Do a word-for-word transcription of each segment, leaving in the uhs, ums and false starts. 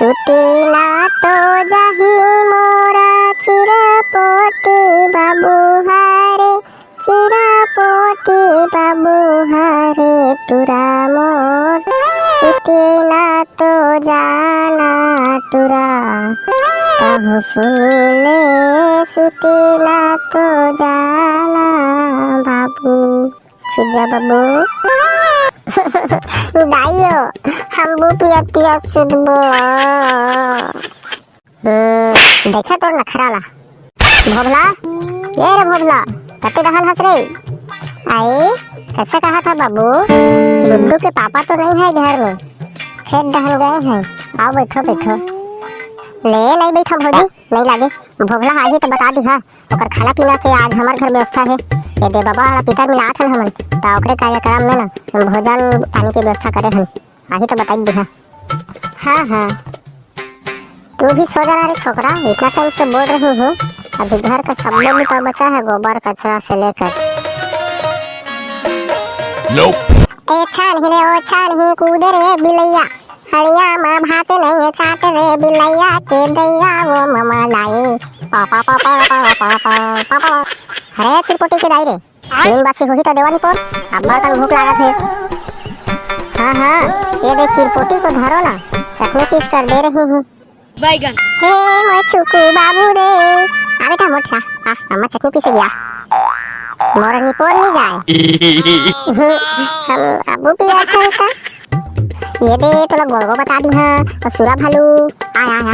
सुते ना तो जाही मोरा चिरपोटी बाबू हरे, चिरपोटी बाबू हरे टुरा मोर। सुते ना तो जाना टुरा, कहूँ सुन ले, सुते ना तो जाना बाबू। छुजा बाबू। दाइयो, हम बू पियत पियत सुतबो। हम्म, देखा तोर नखरा ला। भोभला, ए रे भोभला, कते डहल हस रे? आए, कैसे कहा था बाबू? गुड्डू के पापा तो नहीं है घर में, खेत डहल गए हैं। आओ बैठो, बैठो। ले, नहीं बैठो भौजी, नहीं लागे। भोभला आही तो बता दी, हाँ। ओकर खाना पीना के आज हमर घर व्यवस्था है। ये दे बाबा, हड़ा पितर मिलात हन हमन, ता ओकरे कार्यक्रम में ना भोजन पानी के व्यवस्था करे हन। आही तो बताई दिहा। हाँ, हाँ। तू भी सो जा रे छोकरा, इतना टाइम से बोल रही हूँ। अभी घर का सब लोग तो बचा है, गोबर कचरा से लेकर। ए छान ही रे, ओ छान ही, कूदे रे बिलैया। हड़िया मा भात नहीं है, चाट रे बिलैया के दैया, वो ममा लाई। पा, पा, पा, पा, पा, पा, पा, पा, पा। अरे चिरपोटी के दाई रे, नून बासी होही तो देवा नी पोर, अब्बड़ कन भूख लागत हे। हाँ, हाँ, ये दे चिरपोटी को धरो ना, चटनी पीस कर दे रही हूँ। बैगन। हे मोर चुकू बाबू रे, आ बेटा मोटसा, आ, अम्मा चटनी पीसे गया। मोर निपोर नहीं जाए। हम अबू पिया चलता। ये दे तोला गोलगो बता दी हाँ, और सुरा भालू, आ, आ, आ।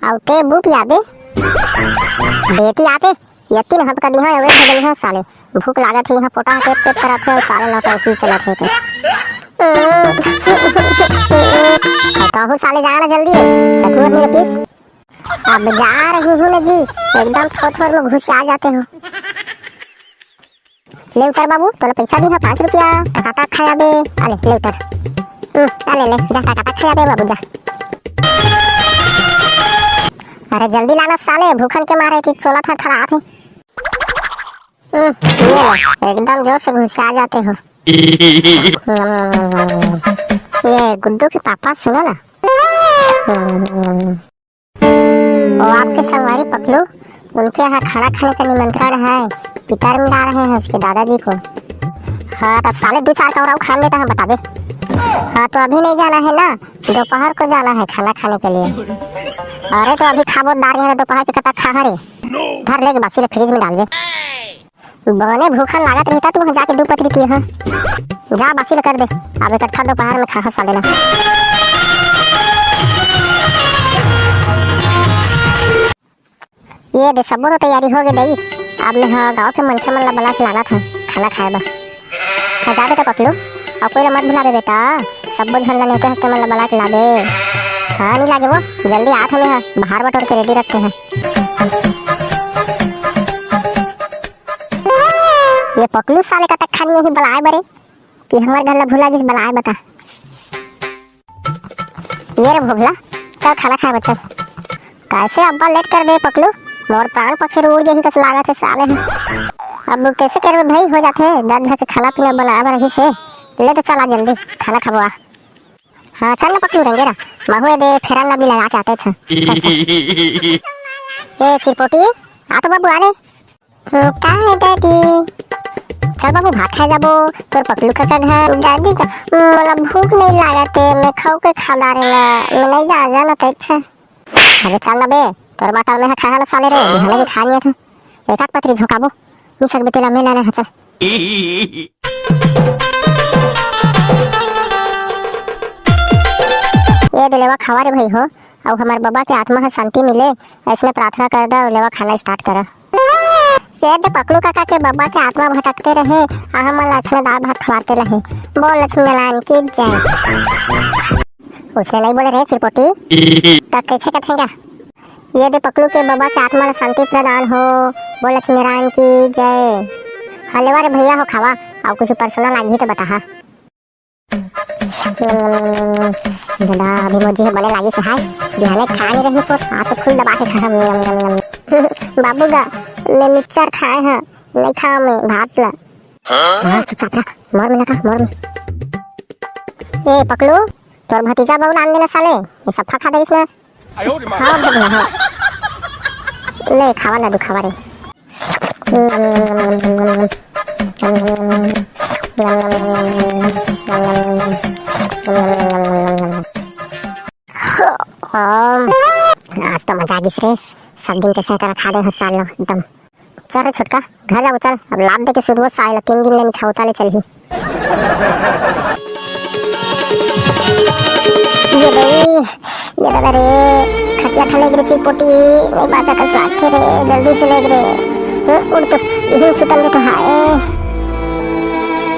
आउ ते बू पिया बे। बेटी आते, यत्ती न हबका दिहा, अवे भगल हा साले। भूख लागत हे, यहाँ पोटा पेट पेट करत हे, साले नौटंकी चलत हे ते। कहूँ साले जाना जल्दी रे, चटनी वटनी रखिस। अब जा रही हूँ ना जी, एकदम थोर थोर में घुस आ जाते हो। ले उतर बाबू, तोला पैसा दिहा पाँच रुपया, टकाटक खाया बे। अले, ले उतर। हम्म, अले, ले, जा टकाटक खाया बे बाबू, जा। अरे जल्दी लाना साले, भूखन के मारे कि चोला थरथरात हे। हम्म, ये लो, एकदम जोर से घुसा जाते हो। ये गुड्डू के पापा सुनो ना। वो आपके संगवारी पकलू, उनके यहाँ खाना खाने का निमंत्रण है, पितर मिला रहे हैं उसके दादाजी को। हाँ, तो साले दो चार कौड़ा खान लेता है, बताबे। हाँ, तो अभी नहीं जाना है ना, दोपहर को जाना है खाना खाने के लिए। अरे तो अभी खाबो दार यहाँ दोपहर के कतक खा रे। धर ले बासी ले फ्रिज में डालबे। बने भूखन लागत रहिता तू जाके दू पतरी किए हाँ। जा बासी ले कर दे, अब इकट्ठा दोपहर में खा साले ना। ये दे, सबो तो तैयारी हो गे दई। अब मैं हा गाँव के मनखे मन ला बला के लानत हूँ खाना खाए बर। हाँ, जा बेटा पकलू, अउ कोई ला मत भुलाबे बेटा, सबो झन ला नेवते हस्ते मन ला बला के लाबे। हाँ, नहीं लागे वो, जल्दी आत हूँ मैं हा, बहार बटोर के रेडी रखते हैं। ये पकलू साले कतक खानी यही बलाए बरे, कि हमर घर ला भुला गिस बलाए बता। ये रे भोभला, चल खाना खाए बर चल। कैसे अब्बा लेट कर दे पकलू, मोर प्राण पखेरु उड़ जाही कस लागत हे साले ह। अब कैसे करबे भाई, हो जाथे दस झन के खाना पीना बनाए बर रहिस हे। ले तो चल आ जल्दी खाना खाबो आ। हाँ चल ना पकलू रेंगे रा, महू ए दे फेरन ला भी लगा के आते छ। चल, चल। ए चिरपोटी, आ तो बाबू आ रे। हम्म, का है दादी? चल बाबू, भात खाए जाबो, तोर पकलू काका घर। दादी, तो मोला भूख नहीं लागत हे, मैं खाऊ के खा डारे ना, मैं नहीं जा, जा ना ते अच्छा। अबे चल ना बे, तोर बाटा में खा ला साले रे, बिहाने के खा लिया था। एक आध पतरी झोंकाबो, नहीं सकबे तेला मैं लेना है, चल। ये दे लेवा खावा रे भाई हो, अउ हमर बाबा के आत्मा ह शांति मिले, ऐसने प्रार्थना कर दा, लेवा खाना स्टार्ट करा। ये दे पकलू काका के बाबा के आत्मा भटकते रहे, आ हमन ला अइसने दाल भात खवाते रहे। बोल लक्ष्मी नारायण की जय। उसने नहीं बोले रे चिरपोटी, त कैसे कथेगा? ये दे पकलू के बाबा के आत्मा ला शांति प्रदान हो। बोल लक्ष्मी नारायण की जय। हाँ लेवा रे भैया हो खावा, अउ कुछ पर्सनल आगी तो बताहा। दादा, अभी मोर जीभ बने लागिस हे, हाय। बिहाने खा नहीं रही तो, आ तो फुल दबा के खा। बाबू गा, मैं मिक्सचर खाए हँव, नहीं खाओं मैं भात ला। हाँ, चुपचाप रह, मोर में ना खा, मोर में। ए, पकलू, तोर भतीजा बउला आन देना साले, ये सफा खा देइस ना। खावा भतीजा, हाँ। ले, खावा दादू, खावा रे। आज तो मजा आ गिस रे, सब दिन के सेंकरा खा दे हस सालो एकदम। चल रे छोटका, घर जाबो चल, अब लात दे के सुधबो साले, तीन दिन ले नइ खावत ले चलही। ये दई, ये ददा रे, खटिया ठा लेग रे चिरपोटी, नइ बाचा कस लागथे रे, जल्दी से लेग रे। हम्म, उठ तो, इही सुतन दे तो हाय।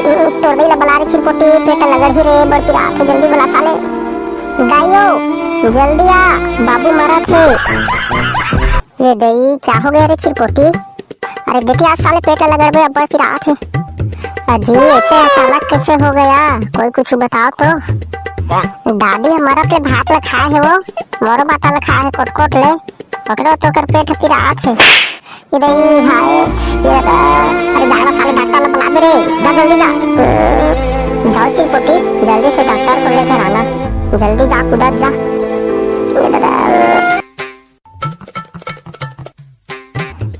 हम्म, तोर दई ला बला रे चिरपोटी, पेट लगड़ही रे, बड़ पिरात हे, जल्दी बला साले। दाइयो, जल्दी आ, बाबू मरत हे। ये दई, क्या हो गया रे चिरपोटी? अरे देखिए, आज साले पेट लगड़बे अब्बड़ पिरात हे। अजी, ऐसे अचानक कैसे हो गया? कोई कुछ बताओ तो। दादी ह मरत ले भात ल खाए हे वो, मोरो बाटा ल खाए हे कोट-कोट ले। ओकरो तो ओकर पेट पिरात हे। ये दई, हाय, ये ददा, अरे जा ना साले डॉक्टर ल बलाबे रे, जा जल्दी जा। जाओ चिरपोटी, जल्दी से डॉक्टर को लेकर आना, जल्दी जा, कूदत जा। ये ददा।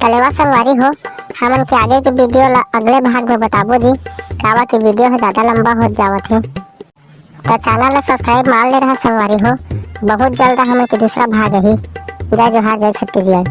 त लेवा संगवारी हो, हमन के आगे के वीडियो ला अगले भाग में बताबो जी, काबर के वीडियो ह ज्यादा लंबा होत जावत हे। त चैनल ला सब्सक्राइब मार ले रहा संगवारी हो, बहुत जल्द हमन के दूसरा भाग आही। जय जोहार, जय छत्तीसगढ़।